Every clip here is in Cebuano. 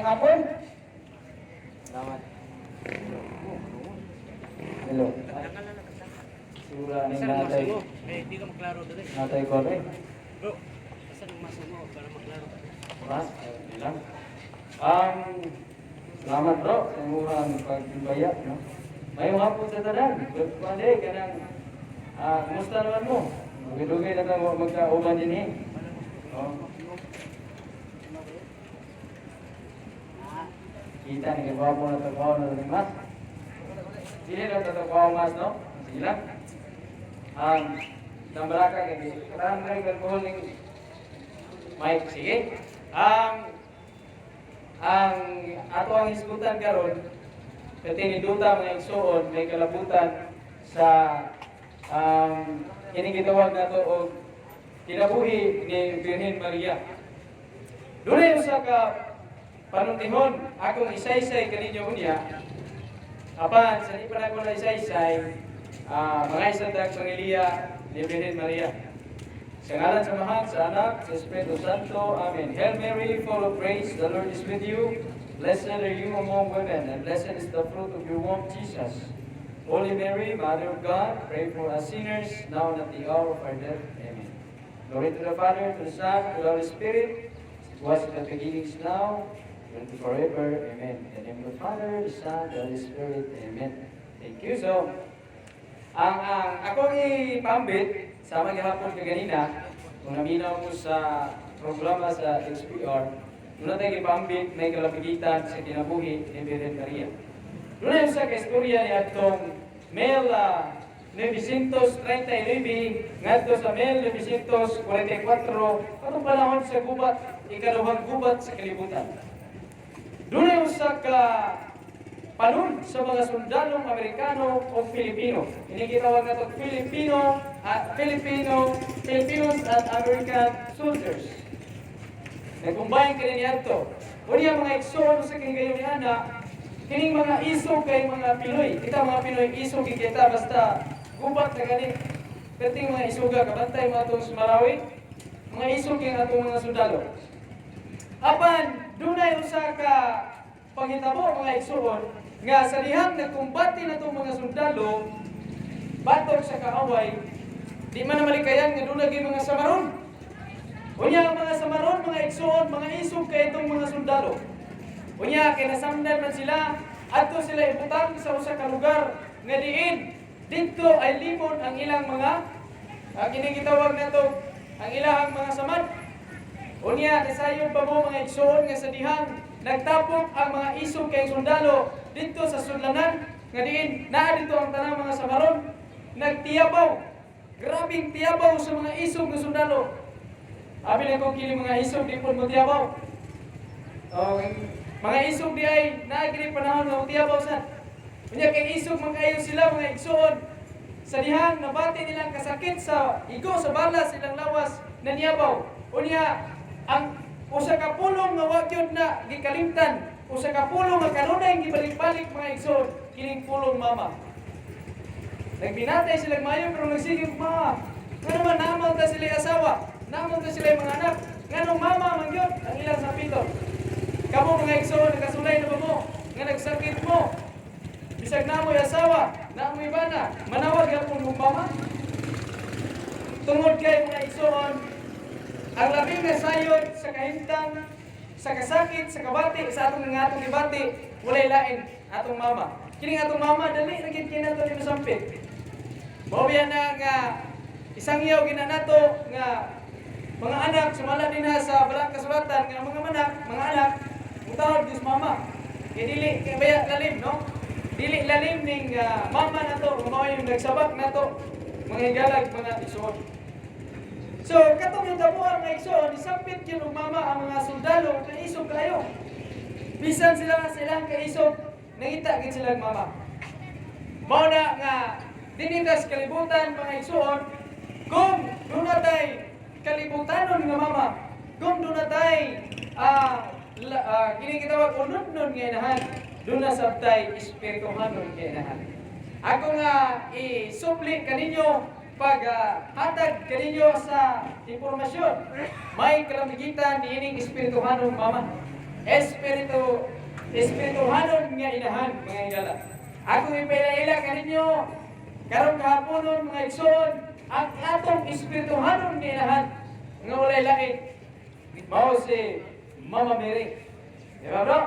Maayong hapon. Salamat. Hello. Sura ning Saan ang natay. maso mo? Eh, di ka maklaro doon eh. Natay ko eh. Bro, saan ang maso mo para maklaro? Mas, okay lang. Salamat, bro, sa imong pagbaya, no? Maayong hapon sa tanan. Good day kanang kumusta naman mo? Dugay-dugay na tang magkauban din eh. Oh. Kita ni gwapo na trabaho na ni Mas. Dili lang tatrabaho, Mas, no? Sige lang. Tambalaka kay katahan rin alcohol ning mic, sige. Ang ato ang hisgutan karon kay tiniduta, mga igsuon, may kalabutan sa kining gitawag nato og kinabuhi ni Birhen Maria. Dunay usa ka panuntihon akong isaysay kaninyo unya. Apan sa di pa nako na isaysay, mga isang tag pangiliya ni Birhen Maria. Sa ngalan sa Amahan, sa Anak, sa Espiritu Santo. Amen. Hail Mary, full of grace, the Lord is with you. Blessed are you among women, and blessed is the fruit of your womb, Jesus. Holy Mary, Mother of God, pray for us sinners, now and at the hour of our death. Amen. Glory to the Father, to the Son, to the Holy Spirit, as it was in the beginning, is now, and forever. Amen. In the name of the Father, the Son, the Holy Spirit. Amen. Thank you. So, ang akong ipambit sa gihapon kaganina, kung naminaw mo sa programa sa XPR, doon natin ipambit may kalabigitan sa kinabuhi ni Birhen Maria. Doon sa istorya ni atong Mil 939 ngadto sa 1944, atong panahon sa gubat, ikaduhang gubat sa kalibutan. Doon usa ka panon sa mga sundalong Amerikano o Pilipino. Ini gitawag nato Filipinos at American soldiers. Nag-combine kini niadto. Unya, mga igsoon, sa kini ni ana, kining mga isog kay mga Pinoy. Kita mga Pinoy, isog kay kita basta gubat na gani. Perting mga isuga kabantay mga atong sa Marawi, mga isog kay atong mga sundalo. Apan dunay usa ka panghitabo, mga igsoon, nga sa dihang nagkumbate na itong mga sundalo batok sa kaaway, di man na malikayan nga dunay mga samaron. Unya ang mga samaron, mga igsoon, mga isog kay itong mga sundalo. Unya kay nasamdan man sila, adto sila ibutang sa usa ka lugar nga diin didto ay limon ang ilang mga kini gitawag nato ang ilahang mga samad. Unya, nisayon pa mo, mga igsoon, nga sa dihang nagtapok ang mga isog kay sundalo didto sa sudlanan nga diin naa dito ang tanang mga samaron, nagtiyabaw. Grabing tiyabaw sa mga isog nga sundalo. Abi na kung kini mga isog di pud mo tiyabaw. Oh, mga isog di ay naa gini panahon nga tiyabaw sa. Unya kay isog man kayo sila, mga igsoon. Sa dihang nabati nilang kasakit sa igo sa bala silang lawas na niyabaw. Unya ang usa ka pulong nga wa gyud na gikalimtan, usa ka pulong nga kanunay gibalik-balik, mga igsoon, kining pulong "mama". Nagbinatay sila mayo pero nagsige "mama". Nga naman naman ta sila asawa, naman ta sila mga anak. Nganong mama man gyud ang ilang sapiton? Kamo, mga igsoon, nakasulay na ba mo nga nagsakit mo? Bisag namoy asawa, namoy bana, manawag gyapon mo "mama"? Tungod kay, mga igsoon, ang labing na sayod sa kahimtang, sa kasakit, sa kabati, sa atong nga atong gibati, walay lain atong mama. Kini atong mama, dali ra gid kini nato ni masampit. Mao biya na nga isang yaw gina nato nga mga anak sumala din ha sa balang kasulatan nga mga manak, mga anak mutawag Diyos mama. Kay dili kay baya lalim, no? Dili lalim ning mama nato, mao yung nagsabak nato, mga higalag, mga igsoon. So katong nitabuhan, mga igsoon, isampit yun og "mama" ang mga sundalo kay isog kayo. Bisan sila nga silang kaisog, nangita gid sila og mama. Mao na nga dinhi sa kalibutan, mga igsoon, kung duna tay kalibutanon nga mama, kung duna tay kini gitawag unodnon nga inahan, duna sabtay espirituhanon nga inahan. Ako nga isupli kaninyo pag hatag kaninyo sa impormasyon, may kalamigitan niining espirituhanong mama. Espirituhanon nga inahan, mga higala. Ako ipaila-ila kaninyo karon kahaponon, mga igsoon, ang atong espirituhanon nga inahan nga walay lain. Mao si Mama Mary. Di ba, bro?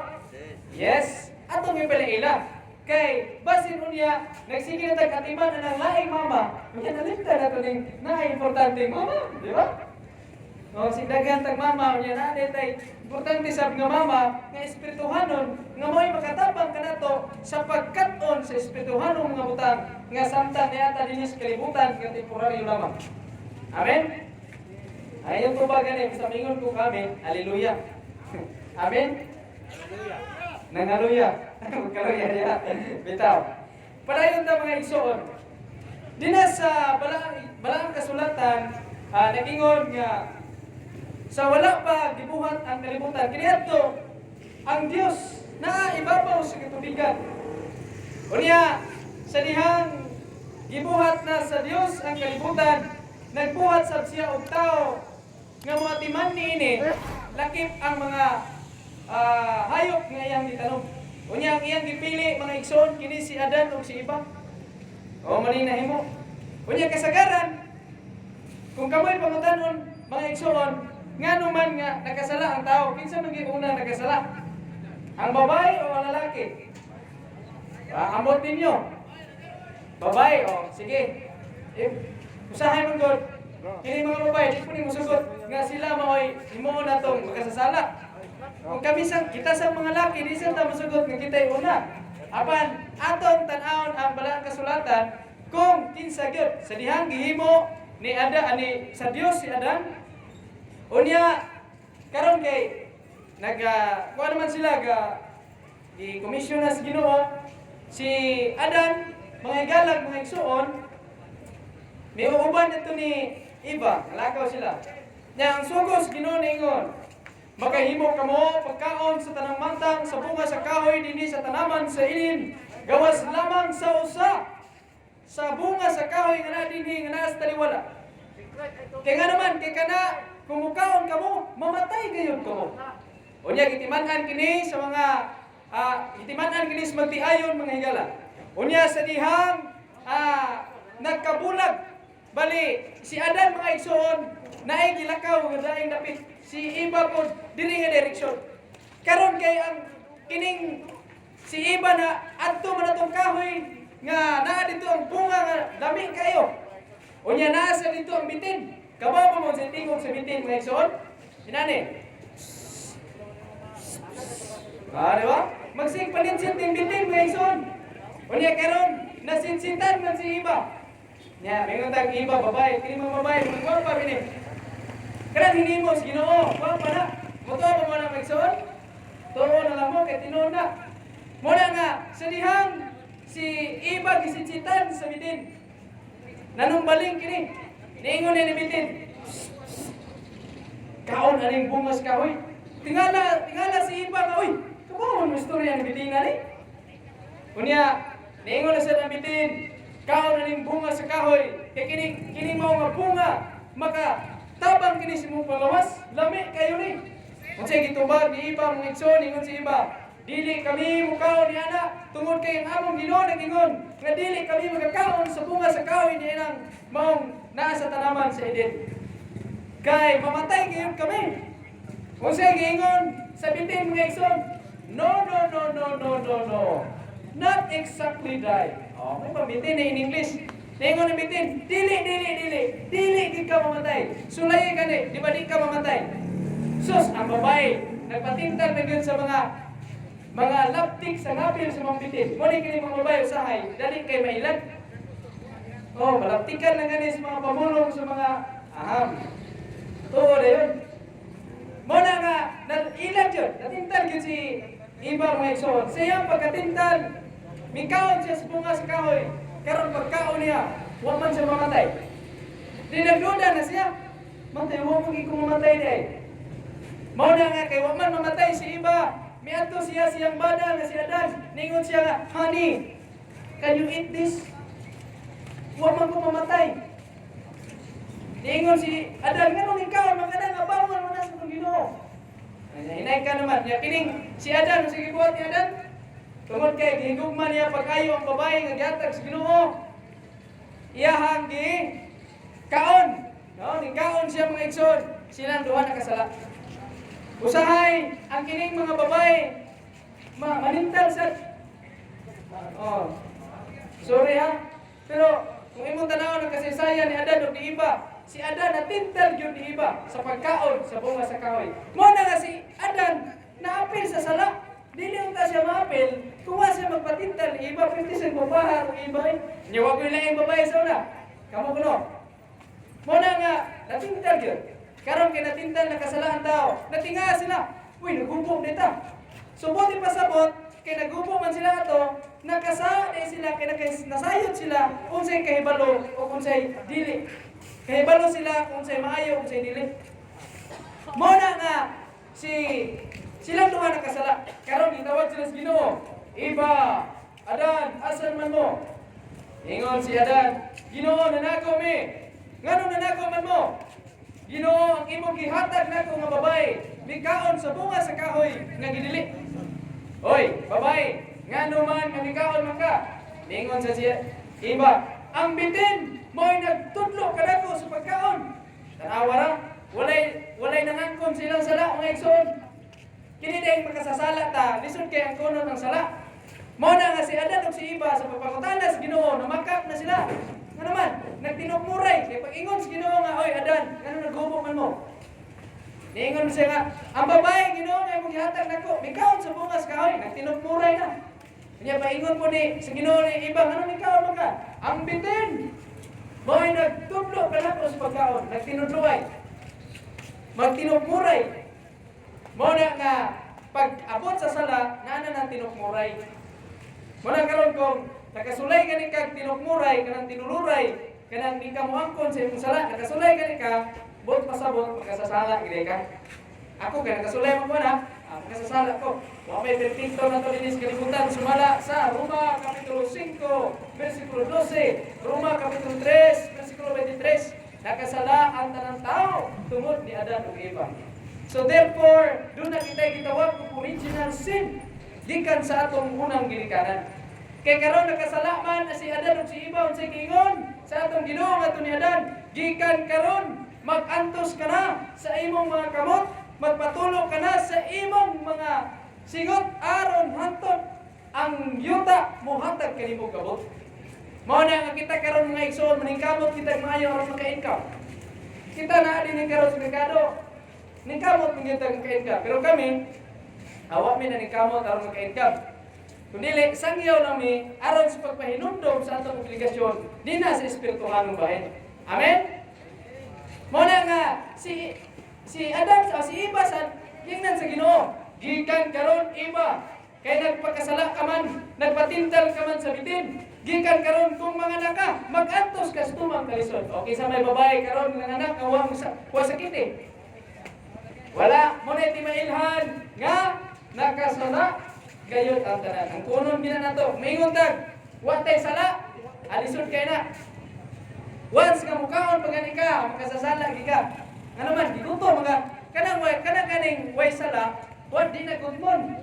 Yes, atong ipaila-ila. Kay basin unya nagsige na tag atiman ang laing mama, unya nalimtan nato ning naay importante mama, di ba? No, si daghan tag mama unya naa tay importante sab nga mama nga espirituhanon nga mo'y makatabang kanato sa pagkat-on sa espirituhanon nga butang nga samtang niata dinhi sa kalibutan nga temporaryo lamang. Amen. Ayon ko ba gani sa mingon ko kami, hallelujah. Amen. Hallelujah. Nangaluya. Magkaluya niya. Bitaw. Padayon ta, mga igsoon. Dina sa balaang kasulatan, nagingon nga sa wala pa gibuhat ang kalibutan kaniadto ang Dios naa ibabaw sa katubigan. Unya sa dihang gibuhat na sa Dios ang kalibutan, nagbuhat sab siya og tao nga moatiman niini lakip ang mga hayop nga iyang gitanom. Unya ang iyang gipili, mga igsoon, kini si Adan ug si Eva. O mali nahimo. Unya kasagaran kung kamoy pangutanon, mga igsoon, ngano man nga nakasala ang tao, kinsa man gyud una nakasala? Ang babae o ang lalaki? Ambot ninyo. Babae, o sige. Eh, usahay man gud. Kini mga babae, di ko ni musugot nga sila mao'y himuon natong makasasala. Kung kami sa kita sa mga laki, di sa ta musugot nga kita'y una. Apan atong tan-awon ang balaang kasulatan kung kinsa gyud sa dihang gihimo ni Ada ani sa Dios si Adan. Unya karon kay naga kuha naman sila ga gi-commission na sa Ginoo si Adan, mga higalag, mga igsuon, may uuban nito ni Eva, nalakaw sila. Nya ang sugos Ginoo niingon, "Makahimo kamo pagkaon sa tanang mantang sa bunga sa kahoy dinhi sa tanaman sa Eden, gawas lamang sa usa sa bunga sa kahoy nga naa dinhi nga naa sa taliwala. Kay nga naman kay kana kung mukaon kamo, mamatay gayud kamo." Unya gitiman-an kini sa mga gitiman-an kini sa magtiayon, mga higala. Unya sa dihang nagkabulag bali si Adan, mga igsoon, naay gilakaw nga daing dapit, si Eva pod diri nga direksyon. Karon kay ang kining si Eva na adto man atong kahoy nga naa dito ang bunga nga lami kayo. Unya naa sa dito ang bitin. Kabaw pa mo sa tingog sa bitin, mga igsoon? Inani. Di ba? Magsig palinsit ng bitin, mga igsoon. Unya karon nasinsintan man si Eva. Nya, mingon tag Eva babae, kini mga babae, mga gwapa bini. Kanang hinimo sa Ginoo, gwapa na. Motuo ba mo na, mga igsoon? Tuo na lang mo kay tinuod na. Mo na nga sa dihang si Eva gisinsitan sa bitin. Nanumbaling kini. Niingon ni bitin, "Kaon aning bunga sa kahoy." Tingala, tingala si Eva nga, "Uy, kabaw mo istorya ni bitin ani." Unya, niingon na siya ng bitin, "Kaon aning bunga sa kahoy. Kay kini, kini mao nga bunga, maka tabang kini sa imong panglawas, lami kayo ni." Unsay gitubag ni Eva, mga igsoon? Ingon si Eva, "Dili kami mukaon ni ana tungod kay ang among Ginoo nag-ingon nga dili kami magakaon sa bunga sa kahoy ni inang maong naa sa tanaman sa Eden. Kay mamatay gayud kami." Unsay giingon sa bitin, mga igsoon? "No, no, no, no, no, no, no. Not exactly die." Oh, may pambitin na in English. Niingon ang bitin, "Dili, dili, dili. Dili gid ka mamatay. Sulayi kani, di ba di ka mamatay?" Sus, ang babae, nagpatintal na gyud sa mga laptik sa ngabil sa mga bitin. Mo ni kini mga babae usahay, dali kay mailag. Oh, malaptikan na gani sa mga pamulong sa mga aham. Tuo na yun. Mo na nga, ilag yun, natintal yun si Eva, mga igsoon. Sa iyang pagkatintal, mikaon siya sa bunga sa kahoy. Karon pagkaon niya, wa man siya mamatay. Di nagduda na siya. "Matay, wa man ko mamatay di ay." Mao na nga kay wa man mamatay si Eva. Miadto siya siyang bana nga si Adan. Ningon siya nga, "Honey, can you eat this? Wa man ko mamatay." Niingon si Adan, "Nganong ikaw, maganda nga bawal mo na sa itong Ginoo?" Hinay ka naman. Ya kining si Adan, sige, buhat ni Adan. Tungod kay gihigugma niya pag-ayo ang babae nga gihatag sa Ginoo, iyahang gi kaon. No, ni kaon siya, mga igsoon. Silang duha nakasala. Usahay ang kining mga babae manintal sa. Oh. Sorry ha. Pero kung imong tanawon ang kasaysayan ni Adan ug ni Eva, si Adan natintal gyud ni Eva sa pagkaon sa bunga sa kahoy. Mo na nga si Adan naapil sa sala. Dili unta siya maapil kung wa siya magpatintal ni Eva, 50 cent mo pa ang Eva eh. Nya wa ko'y laing babae sa una. Kamo kuno. Mo na nga natintal gyud. Karon kay natintal, nakasala ang tao. Natinga sila. Uy, nagubo nita. So buti pasabot kay nagubo man sila ato, nakasa na sila kay nasayod sila unsay kahibalo o unsay dili. Kahibalo sila kung unsay maayo, unsay dili. Mo na nga si silang duha nakasala. Karon gitawag sila sa Ginoo. "Eva, Adan, asan man mo?" Ingon si Adan, "Ginoo, nanakaw mi." "Ngano nanakaw man mo?" "Ginoo, ang imong gihatag nako nga babae, mikaon sa bunga sa kahoy nga gidili." "Oy, babae, ngano man nga mikaon man ka?" Ningon sa siya, Eva, "Ang bitin mo'y nagtudlo kanako sa pagkaon." Tanawa ra, walay nangangkon silang sala, mga igsoon. Kini dahil makasasala ta, lisod kay ang kunon ang sala. Mao na nga si Adan ug si Eva, sa pagpangutana sa Ginoo, namakak na sila. Nga naman, nagtinukmuray kay pag-ingon sa Ginoo nga, "Oy Adan, ngano naghubo man mo?" Niingon siya nga, "Ang babae, Ginoo, nga imong gihatag nako, mikaon sa bunga sa kahoy." Nagtinukmuray na. Kanya paingon po ni sa Ginoo ni Eva, "Ngano mikaon man ka?" "Ang bitin mo'y nagtudlo kanako sa pagkaon." Nagtinudluay. Magtinukmuray. Mao na nga pag abot sa sala, naa na ng tinukmuray. Mao na karon kung nakasulay gani kag tinukmuray, kanang tinuluray, kanang di ka moangkon sa imong sala, nakasulay gani ka, buot pasabot makasasala gid ka. Ako kay nakasulay man ko na, makasasala ko. Wa may perpekto na to dinhi sa kalibutan sumala sa Roma kapitulo 5 versikulo 12, Roma kapitulo 3 versikulo 23. Nakasala ang tanang tao tungod ni Adan ug Eva. So therefore, duna kita gitawag og original sin gikan sa atong unang ginikanan. Kay karon nakasala man na si Adan ug si Eva, unsay giingon sa atong Ginoo ngadto ni Adan? "Gikan karon mag-antos ka na sa imong mga kamot, magpatulo ka na sa imong mga singot aron hantod ang yuta mohatag kanimo gabot." Mao na nga kita karon, mga igsoon, maningkamot kita maayo aron maka-income. Kita na din karon sa merkado. Ningkamot man gyud tag maka-income. Pero kami, awa mi na ningkamot aron maka-income. Kung dili, sangyaw lang mi aron sa pagpahinumdom sa atong obligasyon dinha sa espirituhanong bahin. Amen? Mao na nga si si Adan o si Eva sa gingnan sa Ginoo, "Gikan karon, Eva, kay nagpakasala ka man, nagpatintal ka man sa bitin. Gikan karon kung manganak ka, mag-antos ka sa tumang kalisod." Okay sa may babae karon nga anak nga wa sakit eh. Wala mo na timailhan nga nakasala gayud ang tanan. Ang kunon gina nato, maingon tag, wa tay sala, alisod kay na. Once nga mukaon pa gani ka, makasasala gi ka. Nga naman, gigutom mga kanang way kanang kaning way sala, wa di na gudmon.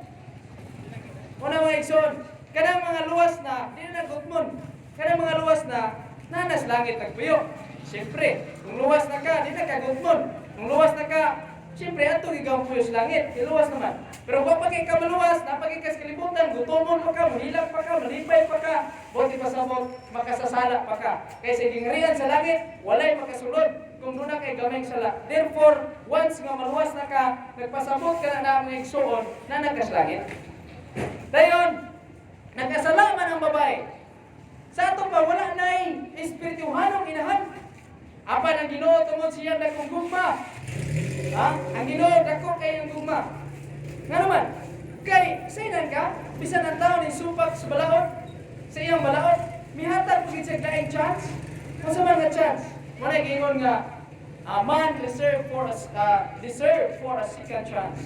Una, mga igsoon, kanang mga luwas na, di na gudmon. Kanang mga luwas na, nanas langit nagpuyo. Siyempre, kung luwas na ka, di na ka gudmon. Kung luwas na ka, siyempre, ato gigaw puyo sa langit, iluwas naman. Pero kung pa kay ka maluwas, napagay ka sa kalibutan, gutomon pa ka, mahilak pa ka, malipay pa ka, buti pasabot, makasasala pa ka. Kay sa gingarian sa langit, walay makasulod kung duna kay gamay sala. Therefore, once nga maluwas na ka, nagpasabot ka na na mga igsuon, na nagkas langit. Dayon, nagkasala man ang babae. Sa ato pa, wala na'y espirituhanong inahan. Apan ang Ginoo, tungod siya dakong gugma. Ha? Ang Ginoo dako kay ang gugma. Nga naman, kay saynan ka, bisan ang tao ni supak sa balaod, sa iyang balaod, mihatag po gid siya laing chance. Unsa man nga chance? Mo na giingon nga a man deserve for a second chance.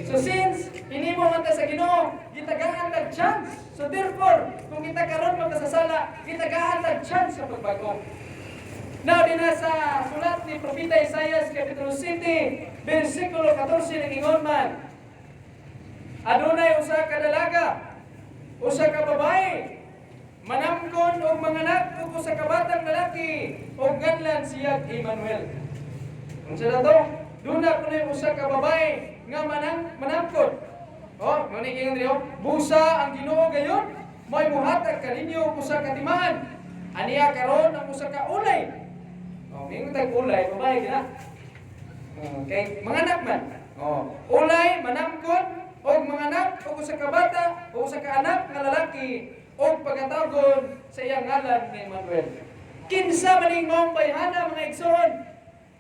So since hinimo man ta sa Ginoo, gitagaan tag chance. So therefore, kung kita karon makasasala, gitagaan tag chance sa pagbago. Now, din na sa sulat ni si Propeta Isaias kapitulo 7 bersikulo 14, nag-ingon man, "Adunay usa ka dalaga, usa ka babae, manamkon og manganak og usa ka batang lalaki ug nganlan siya Emmanuel." Unsa na to? Duna kunoy usa ka babae nga manamkon. Oh, mao ni ingon diri, oh, "Busa ang Ginoo gayon, may muhatag kaninyo og usa ka timaan. Aniya karon ang usa ka ulay." Oh, mingon tag ulay, babae gina. Oh, kay manganak man. Oh, ulay manamkon og manganak og usa ka bata o usa ka anak nga lalaki og pagatawgon sa iyang ngalan nga Emmanuel. Kinsa man ning maong bayhana, mga igsoon?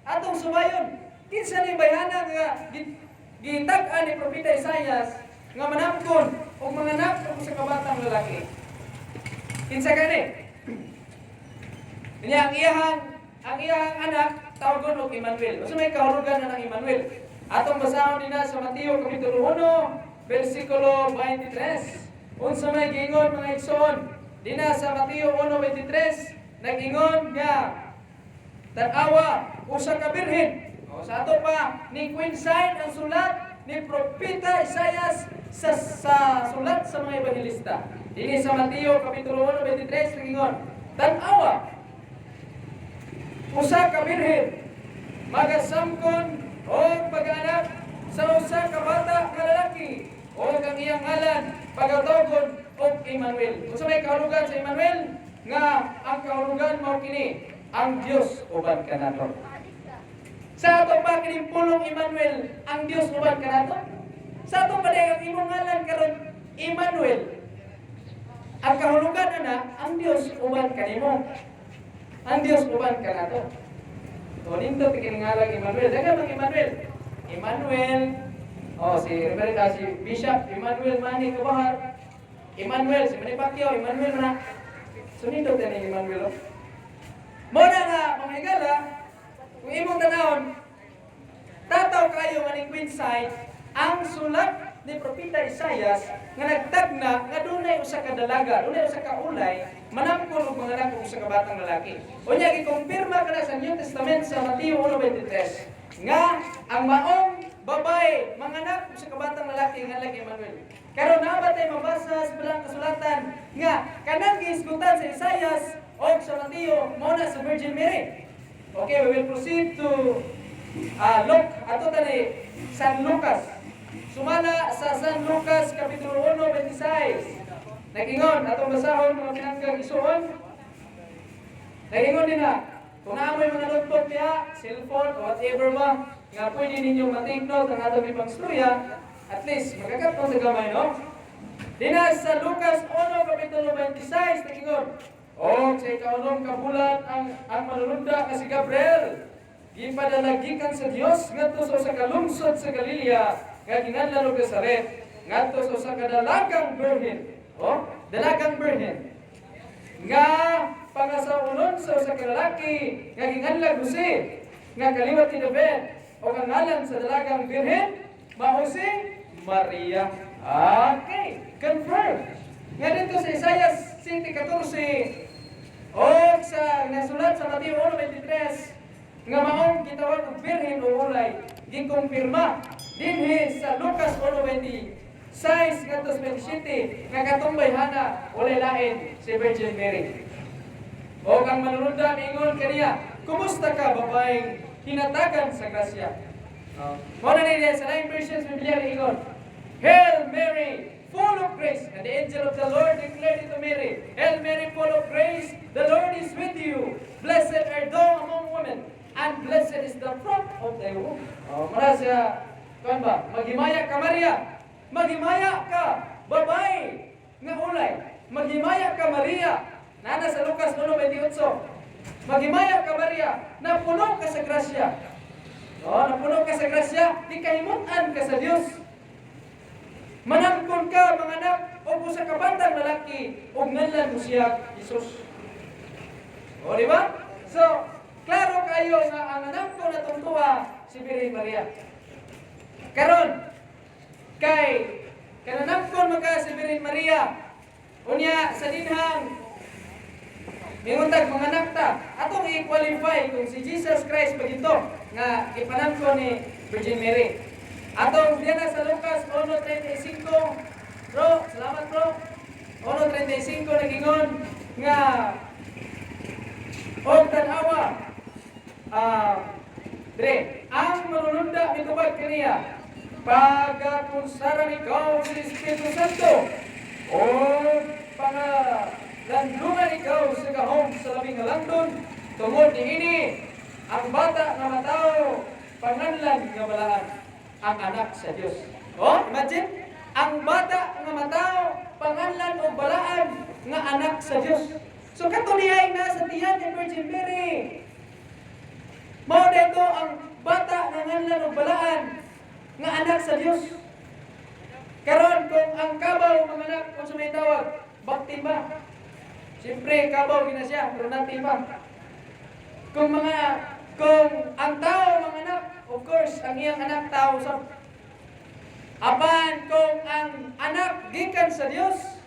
Atong subayon. Kinsa ning bayhana nga gitag-an ni Propeta Isaias nga manamkon og manganak og usa ka batang lalaki? Kinsa gani? Niya ang iyahang anak tawgon og Emmanuel. Unsa may kahulugan na ng Emmanuel? Atong basahon dinha sa Mateo kapitulo 1 bersikulo 23. Unsa may giingon, mga igsoon? Dinha sa Mateo 1:23, nag-ingon nga, "Tan-awa, usa ka birhen." O, sa ato pa ni coincide ang sulat ni Propeta Isaias sa sulat sa mga ebanghelista. Dinhi sa Mateo kapitulo 1:23, nag-ingon, "Tan-awa, usa ka birhen magasamkon og pag-anak sa usa ka bata nga lalaki og ang iyang ngalan pagatawgon og Emmanuel." Unsa may kahulugan sa Emmanuel? Nga ang kahulugan mao kini, ang Dios uban kanato. Sa ato pa kining pulong Emmanuel, ang Dios uban kanato. Sa ato pa ang imong ngalan karon Emmanuel. Ang kahulugan ana, ang Dios uban kanimo. Ang Dios uban kanato. So, nindot kining ngalan Emmanuel. Daghan mang Emmanuel. Emmanuel, oh, si Reverend, si Bishop Emmanuel Manny Kabahar. Emmanuel, si Manny Pacquiao, Emmanuel man na. So, nindot ni Emmanuel. Oh. Mao na nga, mga higala, kung imong tanawon, tataw kayo nga ning coincide ang sulat ni Propeta Isaias nga nagtagna nga dunay usa ka dalaga, dunay usa ka ulay, manamkon og manganak og usa ka batang lalaki. Unya gikumpirma kana sa New Testament sa Mateo 1:23 nga ang maong babae manganak og usa ka batang lalaki nga ngalan Emmanuel. Karon naa ba tay mabasa sa Balaang Kasulatan nga kanang gihisgutan sa Isaias o sa Mateo mao na sa Virgin Mary? Okay, we will proceed to Luke, ato tani San Lucas. Sumala sa San Lucas kapitulo 1:26. Nag-ingon, atong basahon, mga pinanggang isuon. Nag-ingon dinha, kung naa moy mga notebook niya, cellphone, o whatever ba, nga pwede ninyong ma-take note ang atong ipang storya, at least magkakatong sa gamay, no? Dinha sa Lucas 1, kapitulo 26, nag-ingon, "Og sa ikaunom ka bulan ang manununda nga si Gabriel gipadala gikan sa Dios ngadto sa usa ka lungsod sa Galilea nga ginganlan og Nazaret, ngadto sa usa ka dalagang birhen." Oh, dalagang birhen nga pangasawonon sa usa ka lalaki nga ginganlan Jose nga kaliwat ni David, o ang ngalan sa dalagang birhen mao si Maria. Okay, confirm. Nga dito sa Isaiah 7:14 o sa nasulat sa Mateo 1:23 nga maong gitawag og birhen o ulay, gikumpirma dinhi sa Lucas 1:26 ngadto sa 27 nga katong bayhana walay lain si Virgin Mary. "Og ang manununda miingon kaniya, 'Kumusta ka, babaeng hinatagan sa grasya?'" Oh. Mao na niya sa nine versions Biblia ingon, "Hail Mary, full of grace." And the angel of the Lord declared it to Mary, "Hail Mary, full of grace, the Lord is with you. Blessed art thou among women, and blessed is the fruit of thy womb." Oh, mura siya, kuan ba? "Maghimaya ka, Maria. Maghimaya ka, babae nga ulay. Maghimaya ka, Maria." Nana sa Lucas 1:28. "Maghimaya ka, Maria, napuno ka sa grasya." Oh, napuno ka sa grasya, gikahimutan ka sa Dios. "Manamkon ka, manganak, og usa ka batang lalaki, ug nganlan mo siya Jesus." O, di ba? So, klaro kayo nga ang nanamkon atong tuwa si Birhen Maria. Karon, kay kananamkon man ka si Birhen Maria, unya sa dinhang Mingon tag mga anak ta, atong i-qualify kung si Jesus Christ pa gito nga ipanangko ni Virgin Mary. Atong diyan sa Lucas 1:35. Bro, salamat, bro. 1:35 nagingon nga og tan-awa, dre, ang manulunda mitubag kaniya, "Pagakunsaran ikaw sa Espiritu Santo o pangalandungan ikaw sa gahom sa Labing Halangdon. Tungod niini, ang bata nga matawo panganlan nga balaan, ang Anak sa Dios." Oh, imagine, ang bata nga matawo panganlan og balaan nga Anak sa Dios. So kato niya nasa tiyan ni Virgin Mary. Mao dito ang bata nga nganlan og balaan nga Anak sa Dios. Karon kung ang kabaw mga anak, kung may tawag, bakti ba? Siyempre, kabaw gina siya, pero nati pa. Kung ang tao mga anak, of course, ang iyang anak tao sa. Apan kung ang anak gikan sa Dios,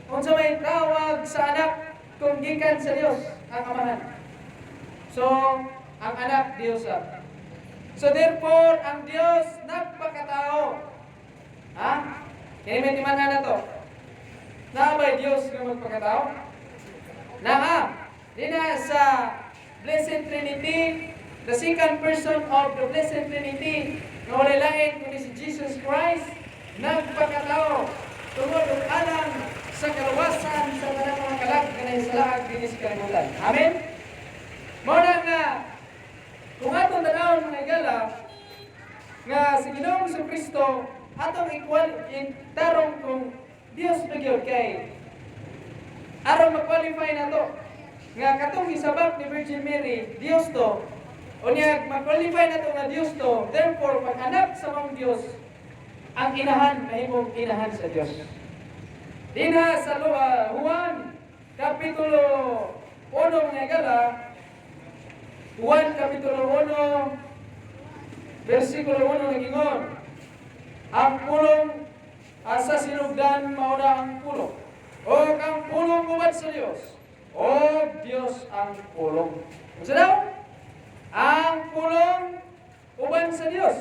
unsa may tawag sa anak kung gikan sa Dios ang amahan? So, ang anak Dios sa. So therefore, ang Dios nagpakatao. Ha? Kaya may timan na to. Naa ba'y Dios nga magpakatao? Naa. Dina sa Blessed Trinity, the second person of the Blessed Trinity, nga walay lain kundi si Jesus Christ, nagpakatao tungod ug alang sa kaluwasan sa tanang mga kalag nga nahisalaag dinhi sa kalibutan. Amen? Mao na nga kung atong tanawon, mga higala, nga si Ginoong Kristo atong equal tarong kung Dios ba gyud, kay aron ma-qualify na to nga katong isabak ni Virgin Mary Dios to, unya ma-qualify na to nga Dios to, therefore pag anak sa maong Dios, ang inahan mahimong inahan sa Dios. Dinha sa Juan kapitulo 1, mga higala, Juan kapitulo 1 versikulo 1 nagingon, "Ang Pulong sa sinugdan mao na ang Pulong. O ang Pulong uban sa Dios. O Dios ang Pulong." Unsa daw? Ang Pulong uban sa Dios.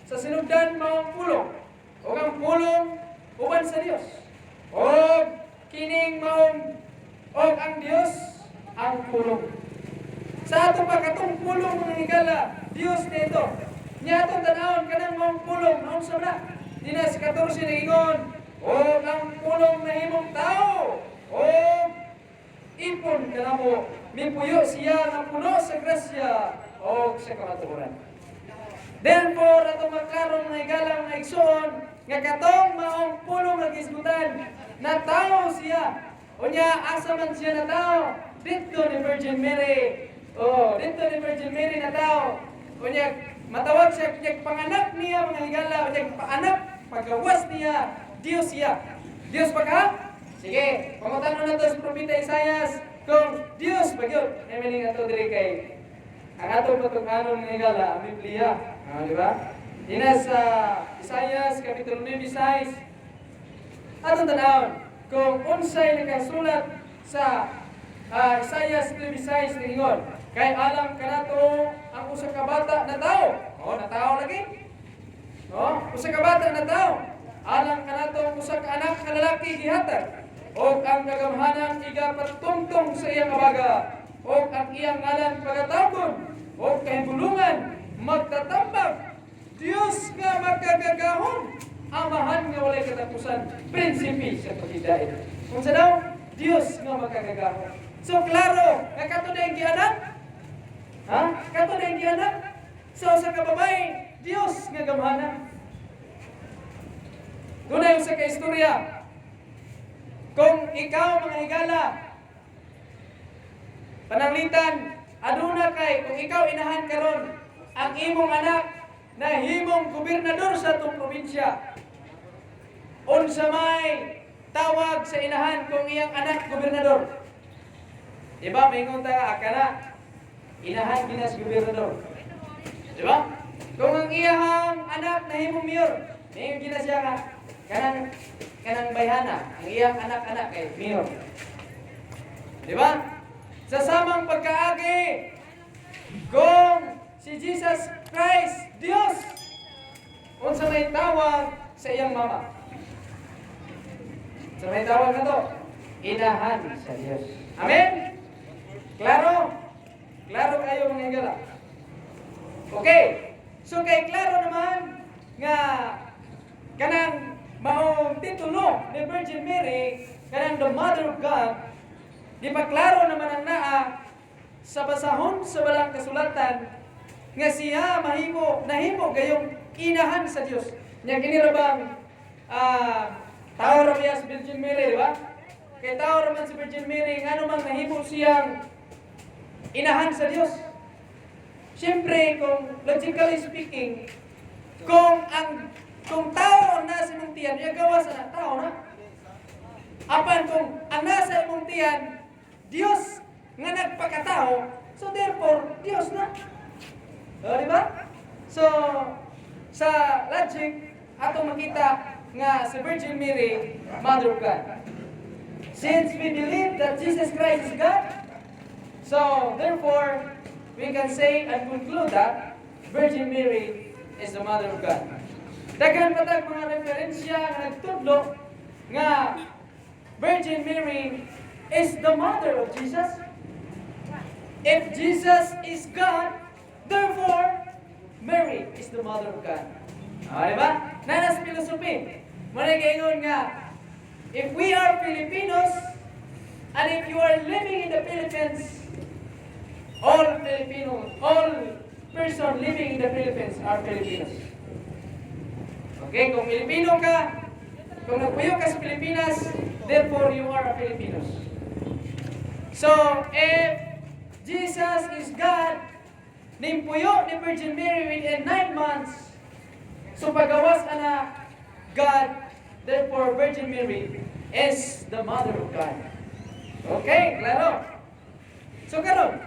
Sa sinugdan mao ang Pulong. O ang Pulong uban sa Dios. O kining maong o ang Dios ang Pulong. Sa ato pa katong Pulong, mga higala, Dios nito. Nya atong tanawon kanang maong Pulong, naunsa na? Dina sa 14 nagingon, "O ang Pulong nahimong tao, o ipon kanamo, mipuyo siya nga puno sa grasya o sa kamatuoran." Therefore, atong maklaro, mga higala, mga igsoon, nga katong maong Pulong nga gisgutan, na tao siya. Unya, asa man siya na tao? Dito ni Virgin Mary. Oh, dito ni Virgin Mary na tao. Unya, matawag siya, unya, panganak niya, mga higala, unya, paanak, pagawas niya, Dios siya. Dios pa ka? Sige, pangutan na to sa Propeta Isaias kung Dios ba gyud. Ay nga to diri kay ang atong patug-anon, mga higala, ang Biblia. Ah, di ba? Ina sa Isaias kapitulo 9, atong tanawon kung unsay nakasulat sa Isaias 9:6 ningon, "Kay alang kanato ang usa ka bata na tao." Oh, na tao lagi. Oh, usa ka bata na tao. "Alang kanato ang usa ka anak nga lalaki gihatag. Og ang kagamhanan igapatungtong sa iyang abaga. Og ang iyang ngalan pagatawgon og Kahibulongan, Magtatambag, Dios nga Makagagahom, Amahan nga Walay Katapusan, Prinsipe sa Paghidait." Unsa daw? Dios nga Makagagahom. So klaro, nga kato na yung gianak? Ha? Kato na yung gianak? Sa usa ka babae, Dios nga gamhanan. Doon yung sa kaistorya. Kung ikaw, mga higala, pananglitan, aduna kay, kung ikaw inahan karon, ang imong anak na himong gobernador sa atong probinsya. Unsa may tawag sa inahan kung iyang anak gobernador? Di ba, maingon ta, akala, inahan ginas gobernador. Di ba? Kung ang iyang anak na himong mayor, maingon gina siya nga, kanang bayhana, ang iyang anak-anak kay mayor. Di ba? Sa samang pagkaagi, kung si Jesus Christ, Dios, unsa may tawag sa iyang mama? Sa may tawag na to? Inahan sa Dios. Amen? Klaro? Klaro kayo, mga higala? Okay. So kay klaro naman nga kanang maong titulo ni Virgin Mary, kanang the Mother of God, di pa klaro naman ang naa sa basahon sa Balaang Kasulatan nga siya mahimo nahimo gayong inahan sa Dios. Nya kini ra bang tao ra biya si Virgin Mary, di ba? Kay tao ra man si Virgin Mary, ngano mang nahimo siyang inahan sa Dios? Siyempre, kung logically speaking, kung tao ang nasa imong tiyan, gawas na tao na. Apan kung ang nasa imong tiyan, Dios nga nagpakatao, so therefore, Dios na. O, di ba? So, sa logic, atong makita nga si Virgin Mary, Mother of God. Since we believe that Jesus Christ is God, so therefore, we can say and conclude that Virgin Mary is the Mother of God. Daghan pa tag mga referensya nga nagtudlo nga Virgin Mary is the mother of Jesus. If Jesus is God, therefore, Mary is the mother of God. Ah, di ba? Naa na philosophy. Mao na gaingon nga, if we are Filipinos, and if you are living in the Philippines, all Filipinos, all person living in the Philippines are Filipinos. Okay, kung Pilipino ka, kung nagpuyo ka sa Pilipinas, therefore you are a Filipinos. So, if Jesus is God, nimpuyo ni Virgin Mary within 9 months, so pagawas ana God, therefore Virgin Mary is the Mother of God. Okay, klaro. So karon,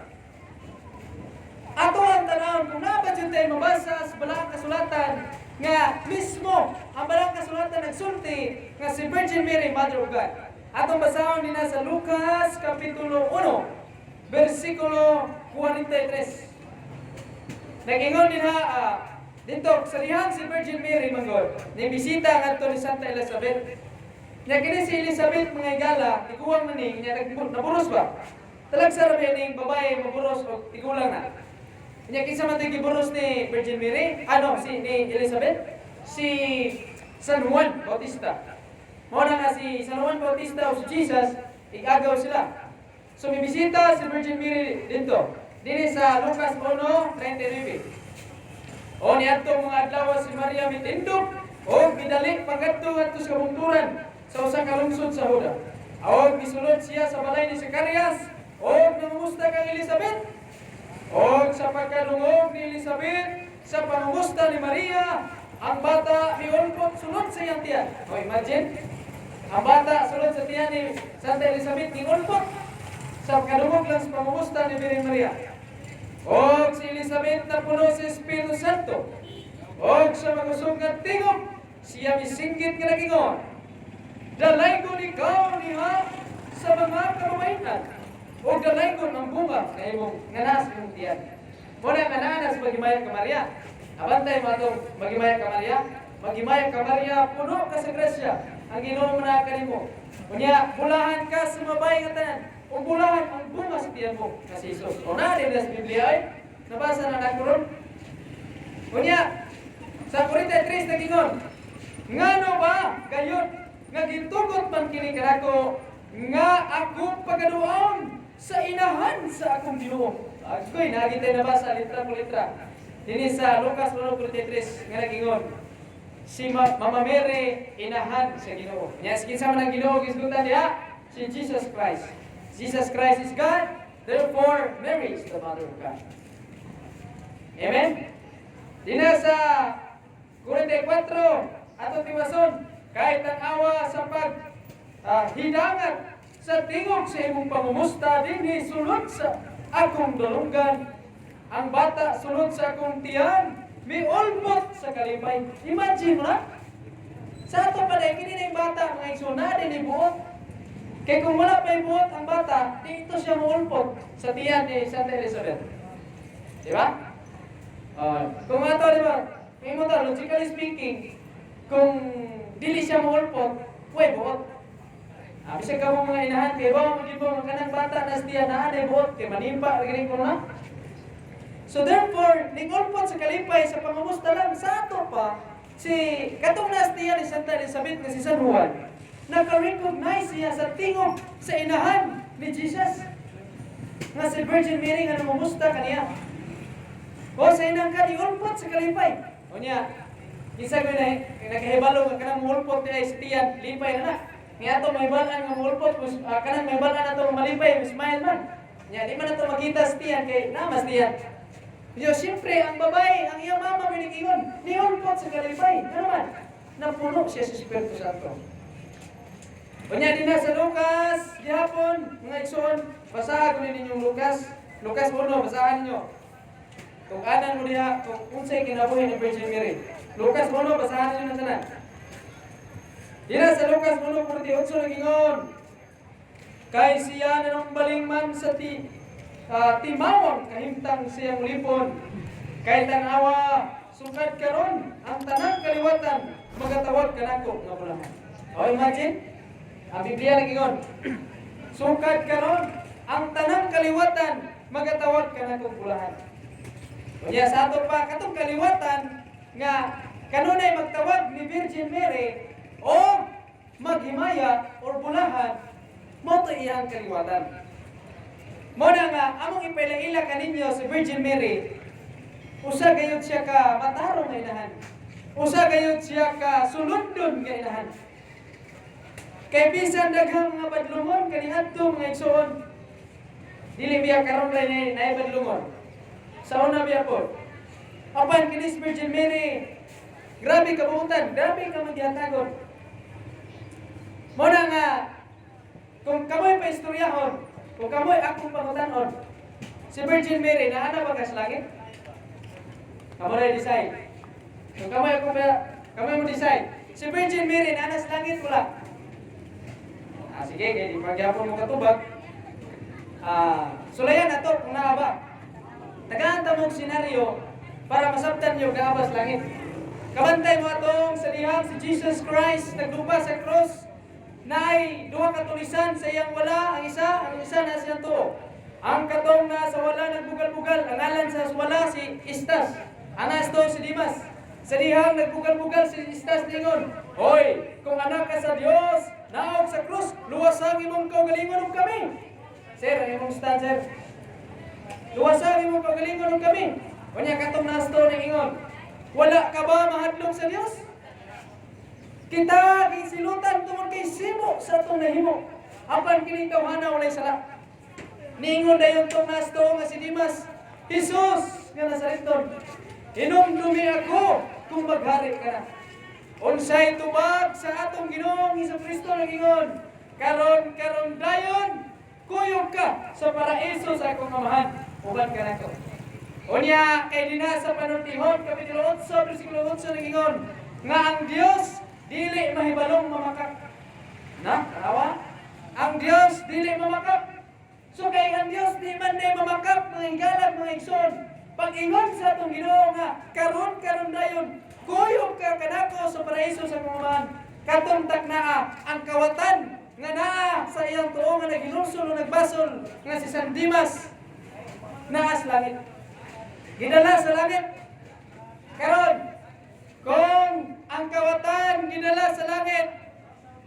ato ang tanawon kung naa ba jud tayo mabasa sa Balaang Kasulatan nga mismo ang Balaang Kasulatan nagsulti nga si Virgin Mary, Mother of God. Atong basahon dinha sa Lucas Kapitulo 1, versikulo 43. Nag-ingon dinha dito sa dihan si Virgin Mary manggod ni bisita ngadto ni Santa Elizabeth. Nya kini si Elizabeth, mga higala, tiguang na ni nya, naburos ba? Talagsa ra ba ning babae maburos og tigulang na? Nya kinsa man tay giburos ni Virgin Mary? Ano si ni Elizabeth? Si San Juan Bautista. Mao na nga si San Juan Bautista o si Jesus, igagaw sila. So mibisita si Virgin Mary dito. Dinhi sa Lucas 1:39. O niadto mga adlaw si Maria mitindog o bidali pangadto ngadto sa kabungturan sa usa ka lungsod sa Juda. Og misulod siya sa balay ni Zacarias og nangumusta kang Elizabeth. Og sa pagkadungog ni Elizabeth sa pangumusta ni Maria, ang bata miulpot sulod sa iyang tiyan. O imagine, ang bata sulod sa tiyan ni Santa Elizabeth miulpot sa pagkadungog lang sa pangumusta ni Birhen Maria. Og si Elizabeth napuno sa Espiritu Santo. Og sa makusog nga tingog, siya misinggit nga nagingon, "Dalaygon ikaw niha sa mga kababaihan. Og dalaygon ang bunga nga imong nga naa sa imong tiyan." Mao na nga naa na sa "Maghimaya ka Maria." Abantay mo atong "Maghimaya ka Maria." "Maghimaya ka Maria, puno ka sa grasya. Ang Ginoo naa kanimo. Unya, bulahan ka sa babae nga tanan. Ug bulahan ang bunga sa tiyan mo nga si Jesus." O naa din sa Biblia ay nabasa na nako ron. Unya, sa 43 nagingon, "Ngano ba gayud nga gitugot man kini kanako nga akong pagaduaon sa inahan sa akong Ginoo?" Agoy, naa gyud tay nabasa litra po litra. Dinhi sa Lucas 1:43 nga nagingon, si Mama Mary inahan sa Ginoo. Nya kinsa man ang Ginoo gisgutan diha? Si Jesus Christ. Jesus Christ is God, therefore Mary is the Mother of God. Amen? Dinha sa 44, ato tiwason, "Kahit ang awa sa pag hidangat sa tingog sa imong pangumusta dinhi sulod sa akong dalunggan, ang bata sulod sa akong tiyan miulpot sa kalipay." Imagine mo na. Sa ato pa kini na yung bata, mga igsoon, naa din buot. Kay kung wala pa buot ang bata, di ito siya muulpot sa tiyan ni Santa Elizabeth. Di ba? Kung ato, di ba? May mo ta, logically speaking, kung dili siya muulpot, way buot. Bisag ka mo mga inahan, kay ba mo gyud mo kanang bata na sa tiyan naa na buot, kay manimpa lagi ko na. So therefore, ningulpot sa kalipay sa pangamusta lang sa ato pa, si katong nas tiyan ni Santa Elizabeth nga si San Juan, naka-recognize siya sa tingog sa inahan ni Jesus. Nga si Virgin Mary nga namumusta kaniya. O sa inang ka, niulpot sa kalipay. O niya, kinsa ko na nakahibalo nga kanang muulpot ni sa tiyan, lipay na na. Nga ato may balaan nga muulpot, kanang may balaan ato malipay, smile man. Nya di man ato makita sa tiyan kay namas tiyan. Yo, siyempre, ang babae, ang iyang mama minigingon, niulpot sa kalipay. Ano man? Napuno siya sa Espiritu Santo. Unya din na sa Lucas, gihapon, mga igsoon, basahan ko ninyong Lucas. Lucas 1, basahan ninyo. Kung anan mo diha, kung unsay kinabuhi ni Virgin Mary. Lucas 1, basahan ninyo na tanan. Dina sa Lucas 1:48 nagingon. Kay siya nanumbaling man sa timawang kahimtang siyang lipon. Kay tanawa, sukad karon ang tanang kaliwatan magatawag kanako nga bulahan. O imagine, ang Biblia nagingon. Sukad karon ang tanang kaliwatan magatawag kanako bulahan. Unya sa ato pa katong kaliwatan nga kanunay magtawag ni Virgin Mary o maghimaya or bulahan mo to iyang kaliwatan. Mo na nga among ipailaila kaninyo si Virgin Mary, usa gayud siya ka matarong nga inahan. Usa gayud siya ka sulundon nga inahan. Kay bisan daghang mga badlungon kaniadto, mga igsoon, dili biya karon ra ni naay badlungon. Sa una biya po. Apan kinis Virgin Mary, grabe kabuutan, grabe ka magyatagon. Mo na nga kung kamoy pa istoryahon, kung kamoy akong pangutanon, si Virgin Mary naa na ba ka sa langit? Kamo na decide. Kung kamoy ako pa, kamoy mo decide. Si Virgin Mary naa na sa langit wala? Sige, kay di pagyapon mo katubag. Sulayan na to kung naa ba. Tagaan ta mong senaryo para masabtan niyo naa ba sa langit. Kabantay mo atong sa dihang si Jesus Christ nagdupa sa cross naay duha ka tulisan sa iyang wala, ang isa na siyang tuo. Ang katong na sa wala nagbugal-bugal, ang ngalan sa wala si Istas. Ang asto si Dimas. Sa dihang nagbugal-bugal si Istas ningon, "Hoy, kung anak ka sa Dios, naog sa krus, luwas ang imong kaugalingon ug kami." Sir, ang imong stand, sir. "Luwasa ang imong kaugalingon ug kami." Unya katong nasto ingon, "Wala ka ba mahadlok sa Dios? Kita gisilutan tungod kay simo sa atong nahimo. Apan kining tawhana walay sala." Niingon dayon tong nasto nga si Dimas, "Jesus nga Nazareton, hinumdumi ako kung maghari ka na." Unsay tubag sa atong Ginoong Kristo? Nagingon, "Karon karon dayon kuyog ka sa paraiso sa akong Amahan, uban ka nako." Unya kay dinha sa Panultihon kapitulo 8 bersikulo 8 nagingon nga ang Dios dili mahibalong mamakak. Na, tanawa? Ang Dios dili mamakak. So kay ang Dios di man na mamakak, mga higalag, mga igsoon. Pag-ingon sa atong Ginoo nga karon karon dayon kuyog ka kanako sa paraiso sa akong Amahan. Katong taknaa ang kawatan nga naa sa iyang tuo nga naghinulsol o nagbasol nga si San Dimas naa sa langit. Gidala sa langit. Karon, kung ang kawatan gidala sa langit,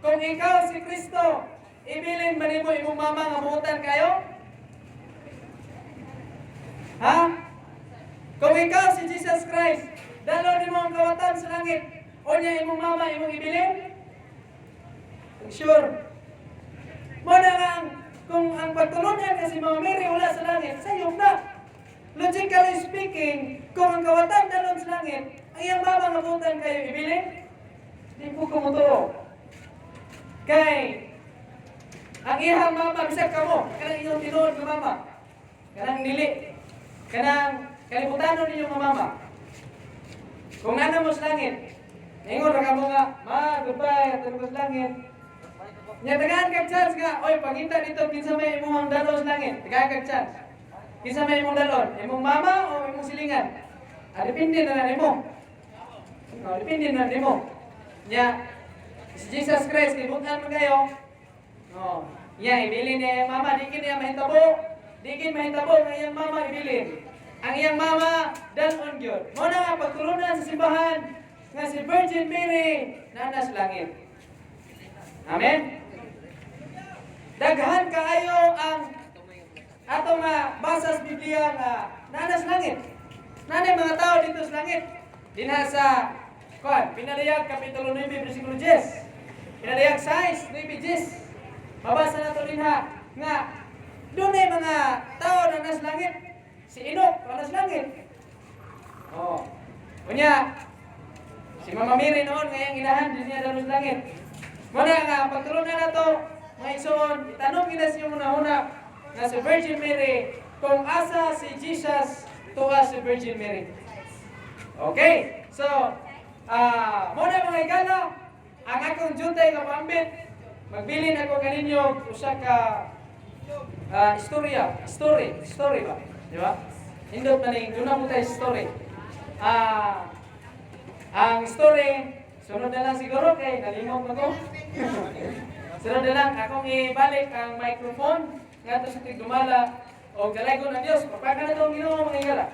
kung ikaw si Kristo, ibilin ba nimo imong mama nga buutan kayo? Ha? Kung ikaw si Jesus Christ, dalo nimo ang kawatan sa langit, o niya imong mama imong ibilin? Sure. Mo na nga kung ang pagtulunan kasi Mama Mary wala sa langit, sayop na. Logically speaking, kung ang kawatan dalon sa langit, ang iyang mama nga buutan kayo ibilin? Di po ko mutuo. Kay ang iyang mama, bisag kamo, kanang inyong tinuod nga mama, kanang dili, kanang kalibutanon ninyo nga mama. Kung nana mo sa langit, ningon ra kamo nga, "Ma, goodbye, atong ko sa langit." Nya tagaan kag chance nga, oy, pangita dito kinsa may imong dalon sa langit. Tagaan kag chance. Kinsa may imong dalon? Imong mama o imong silingan? Ah, depende na lang nimo. No, depende na nimo. Nya si Jesus Christ kay butan man kayo. No. Nya ibilin niya iyang mama, di kini niya mahitabo. Di kini mahitabo nga iyang mama ibilin. Ang iyang mama dalon gyud. Mo na nga pagtulunan sa simbahan nga si Virgin Mary naa sa langit. Amen. Daghan kaayo ang ato nga basa sa Biblia nga naa sa langit. Naa mga tao dito sa langit. Dinha sa kuan, Pinaliyag kapitulo 9 bersikulo 10. Pinaliyag 6, 9, 10. Mabasa nato dinha nga dunay mga tao na nasa langit. Si Enoch na nasa langit. Oh. Unya, si Mama Mary noon ngayang inahan di niya dalon sa langit. Muna nga pagtulunan nato mga igsoon, itanong gina sa inyong una nga si Virgin Mary kung asa si Jesus, tuwa si Virgin Mary. Okay? So, muna mga igala, ang akong jutay nga paambit, magbilin ako kaninyo usa ka istorya, story, story ba? Di ba? Hindot man ning duna mo tay story. Ang story, sunod na lang siguro kay nalimot na ko. Sunod na lang akong ibalik ang microphone ngadto sa tigdumala o galaygon ng Dios. Pagpaka na tong Ginoo, mga igala.